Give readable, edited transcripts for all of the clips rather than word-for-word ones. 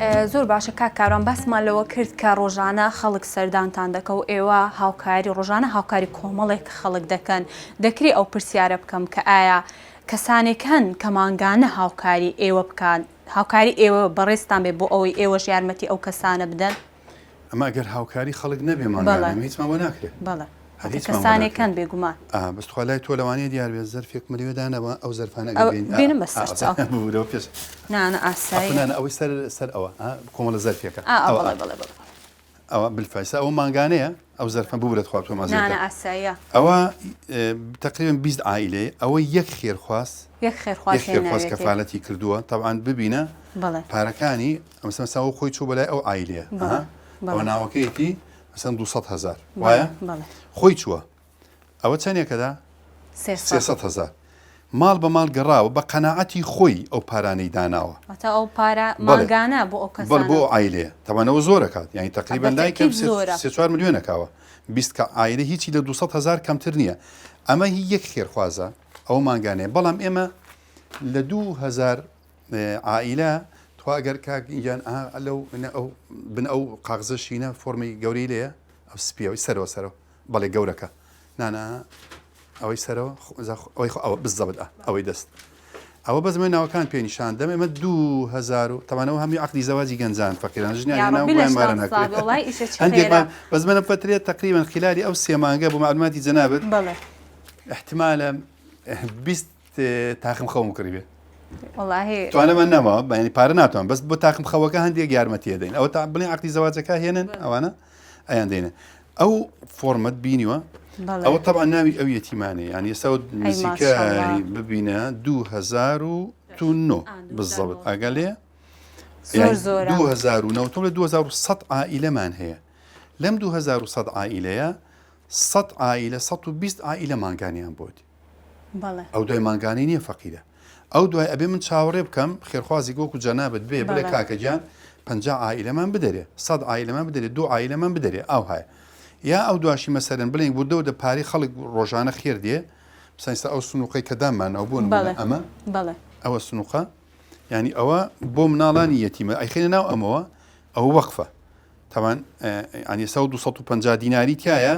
زۆر باشە کاک کاروان باسمان لەوە کرد کە ڕۆژانە خەڵک سەردانتان دەکە و ئێوە هاوکاری ڕۆژانە هاوکاری کۆمەڵێک خەڵک دەکەن دەکرێ ئەو پرسیارە بکەم کە ئایا کەسانێک هەن کە مانگانە هاوکاری ئێوە بکان هاوکاری ئێوە بەڕێزتان بێ بۆ ئەوەی ئێوەش یارمەتی ئەو کەسانە بدەن؟ ئەمە ئەگەر هاوکاری خەڵک نەبێ مانگانە ئێمە هیچمان بۆ ناکرێ. بەڵێ کەسانێک هەن بێگومان. ئا بەس تخوا لای تۆ لەوانەیە دیار بێت زەرفێکم لەوێ دانەوە ئەو زەرفانە ئەگەر بێنی بێنم بە سەر چاو. ببورەوە پێش. نا نا ئاساییە. نا نا ئەوەی سەر سەر ئەوە ئا کۆمەڵە زەرفێکە. ئا بەڵێ بەڵێ بەڵێ. ئەوە بالفعل ئەوە مانگانەیە ئەو زەرفە ببورە تخوا تۆ مازیار. نا نا ئاساییە. ئەوە تقریبا 20 عائلەیە ئەوە یەک خێرخواز یەک خێرخواز یەک خێرخواز کەفالەتی کردووە تەبعەن ببینە بەڵێ پارەکانی ئەمسا ساوە خۆی چوو بەلای ئەو عائلەیە ئەوە ناوەکەیەتی مەسەن 200 هزار وایە خۆی چووە ئەوە چەندێکەدا 300 هزار ماڵ بە ماڵ گەڕاوە بە قەناعەتی خۆی ئەو پارانەی داناوە. واتە ئەو پارە مانگانە بۆ ئەو کەسانە؟ بەڵێ بۆ ئەو عایلەیە. تەبعەن ئەوە زۆر ئەکات یانی تەقریبەن لای کەم سێ چوار ملیۆن ئەکاوە. 20 کە عایلە هیچی لە 200 هەزار کەمتر نییە. ئەمە هی یەک خێرخوازە ئەوە مانگانەیە. بەڵام ئێمە لە 2000 عائیلە تخوا ئەگەر کاک گیان ئەها لەو ئەو بن ئەو قاغزە شینە فۆرمی گەورەی لێیە ئەو سپیەوەی سەرەوە سەرەوە بەڵێ گەورەکە نانا ئەوەی سەرەوە ئەوەی خۆ ئەوە بزەبت ئەوەی دەست ئەوە بەس من ناوەکان پێ نیشان دەم ئێمە 2000 و تەمانەوە هەمووی عقلی زەواجی گەنجان فەقیران ژنیان یا هێنا ڕەبی بۆیان مارە لەشتان ناکرێت ساغ بێ وەڵای ئیشە چ هەندێکمان خێرە بەس منە فەترێت تقریبا خلالی ئەو سێ مانگە بۆ معلوماتی جەنابت بەڵێ احتمالە 20 تاخم خەوم کڕی بێ وەڵاهی توانەمان نەماوە بەیانی پارە ناتوان بەس بۆ تاقم خەوەکە هەندێک یارمەتی دەین ئەوە تا بڵێن عقلی زەواجەکە هێنن ئەوانە ئەیان دێنە ئەو فۆرمەت بینیوە ئەوە تەبعەن ناوی ئەو یەتیمانەیە یانی ئێستا نزیکای ببینە 2009 بالضبط ئاگا لێ 2009 تۆ لە 2100 عائلەمان هەیە لەم 2100 عائلەیە 100 عائلە 120 عائلە مانگانیان بۆت ئەو دوای مانگانەی نییە فەقیرە ئەو دوای ئەبێ من چاوەڕێ بکەم خێرخوازی وەکو جەنابت بێ بڵێ کاکە گیان 50 عائلەمان بدەرێ 100 عائلەمان بدەرێ دوو عائلەمان بدەرێ ئەو هەیە یا ئەو دواشی مەسەرن بڵێن وردە وردە پارەی خەڵک ڕۆژانە خێر دێ سەنسە ئەو سنووقەی کە دامان ئەو بۆ نمونە ئەمە ئەوە سنووقە ینی ئەوە بۆ مناڵانی یەتیمە ئەیخێنە ناو ئەمەوە ئەوە وەقفە تاوان ینی 250 دیناری تایە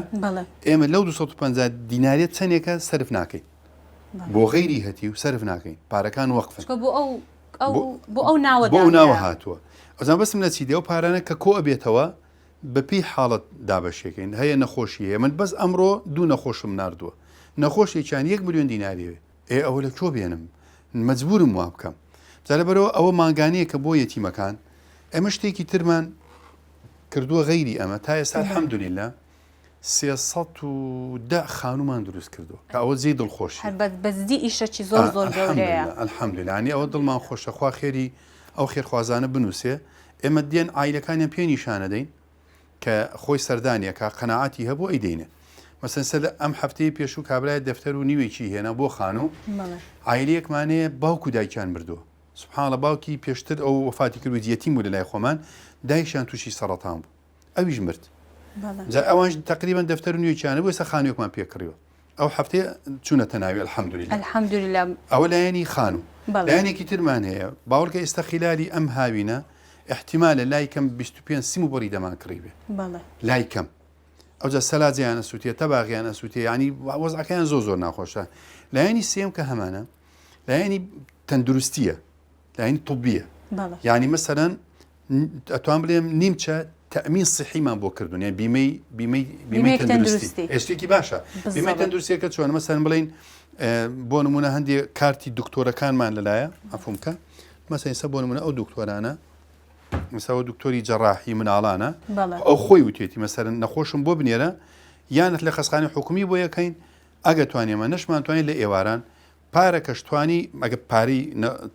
ئێمە لەو 250 دیناریە چەندێکە سرف ناکەین بۆ غەیری هەتیو سەرف ناکەین پارەکان وەقفن بۆ ئەو بۆ ئەو ناوە بۆ ئەو ناوە هاتووە ئەزان بەسم لە چی دێ ئەو پارانە کە کۆ ئەبێتەوە بەپی حاڵەت دابەشێکەین هەیە نەخۆشی هەیە من بەس ئەمڕۆ دوو نەخۆشم ناردووە نەخۆشێکیان یەک ملیۆن دیناریەوێ ئێ ئەوە لە کۆ بێنم مەجبورم وا بکەم جا لەبەرەوە ئەوە مانگانەیە کە بۆ یەتیمەکان ئێمە شتێکی ترمان کردووە غەیری ئەمە تا ئێستا الحمدلله 310 خانومان دروست کردووە کە ئەوە جێی دڵخۆشی هەر بە بەجدی ئیشەکی زۆر زۆر گەورەیە الحمدلله ینی ئەوە دڵمان خۆشە خوا خێری ئەو خێرخوازانە بنووسێ ئێمە دێن عایلەکانیان پێ نیشانەدەین کە خۆی سەردانی ئەکا قەناعەتی هەبوو ئەیدەینێ مەسەن سەر ئەم هەفتەیە پێشوو کابرای دەفتەر و نیوێکی هێنا بۆ خانوو عایلەیەکمان هەیە باوک و دایکیان مردووە سبحان الله باوکی پێشتر ئەو وەفاتی کرد و یەتیم بوو لە لای خۆمان دایکیان تووشی سەڕەتان بوو ئەویش مرد جا ئەوانش تقریبا دەفتەر و نیوێکیانە بوو ئێستا خانوویەکمان پێکڕیوە ئەو هەفتەیە چوونەتە ناوی الحمدلله الحمدلله ئەوە لایەنی خانوو لایەنێکی ترمان هەیە باوەڕکە ئێستا خیلالی ئەم هاوینە احتیمالە لای کەم 25 سیم و بڕی دەمان کڕی بێ لای کەم ئەوجا سەلاجیان ئەسووتێ تەباغیان ئەسووتێ ینی وەزعەکەیان زۆر زۆر ناخۆشە لایەنی سێم کە هەمانە لایەنی تەندروستیە لایەنی طبیە یعنی مەسەرەن ئەتوان بڵێم نیمچە تەئمین سیحیمان بۆ کردوون یان بیمەی بیمەی بیمەی تەندروستی ئێشتێکی باشە بیمەی تەندروستیەکە چۆن مەسەن بڵین بۆ نمونە هەندێک کارتی دکتۆرەکانمان لەلایە ئەفوم کە مەسەن ئێستا بۆ نمونە ئەو دکتۆرانە مەسەوە دکتۆری جەڕاحی مناڵانە ئەو خۆی وتێتی مەسەرن نەخۆشم بۆ بنێرە یانت لە خەسخانی حکومی بۆ یەکەین ئەگە توانێمە نەشمان توانین لە ئێواران پارەکەش توانی ئەگە پارەی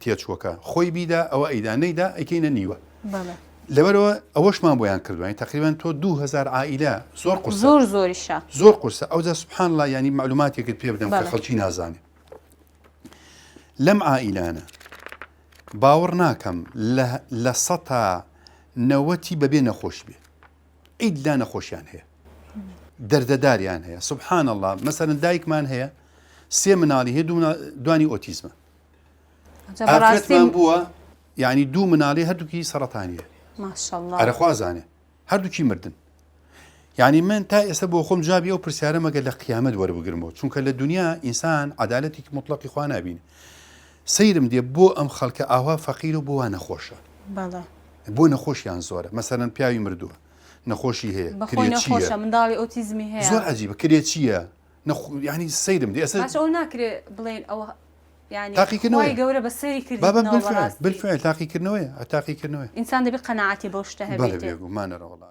تێچووەکە خۆی بیدا ئەوە ئەیدا نەیدا ئەیکەینە نیوە لەبەرەوە ئەوەشمان بۆیان کردوین تقریبان تۆ 2000 عائلە زۆر قورسە زۆر زۆریشە زۆر قورسە ئەوجا سبحان الله ینی معلوماتێکت پێ بدەم کە خەڵکی نازانێ لەم عائلانە باوەڕ ناکەم لە سەتا نەوەتی بەبێ نەخۆش بێ ئیلا نەخۆشیان هەیە دەردەداریان هەیە سبحان اللە مەسەلەن دایکمان هەیە سێ مناڵی هەیە دوانی ئۆتیزمە ئافرەتمان بووە یعنی دوو مناڵی هەردووکی سەرەتانیە. ماشاءاللە. ئەرە خوا زانێ هەردووکی مردن یعنی من تا ئێستا بۆ خۆم جوابی ئەو پرسیارە مەگەر لە قیامەت وەربگرمەوە چونکە لە دنیا ئینسان عەدالەتێکی مطلقی خوا نابینێ سەیرم دێ بۆ ئەم خەڵکە ئاوا فەقیر و بۆ وا نەخۆشە بەڵێ بۆ نەخۆشیان زۆرە مەسەلەن پیاوی مردووە نەخۆشی هەیە بەخۆی نەخۆشە منداڵی ئۆتیزمی هەیە زۆر عجیبە کرێچییە ینی سەیرم دێ ئێستا باشە ئەو ناکرێ بڵێن ئەوە یانی تاقیکردنەوەیە. خوای گەورە بەسەری بابە کردیتنەوە بالفعل بەڕاستی بالفعل تاقیکردنەوەیە تاقیکردنەوەیە ئینسان دەبێ قەناعەتی بەو شتە بەڵێ هەبێتێ. بێگومانە ڕەوەڵا.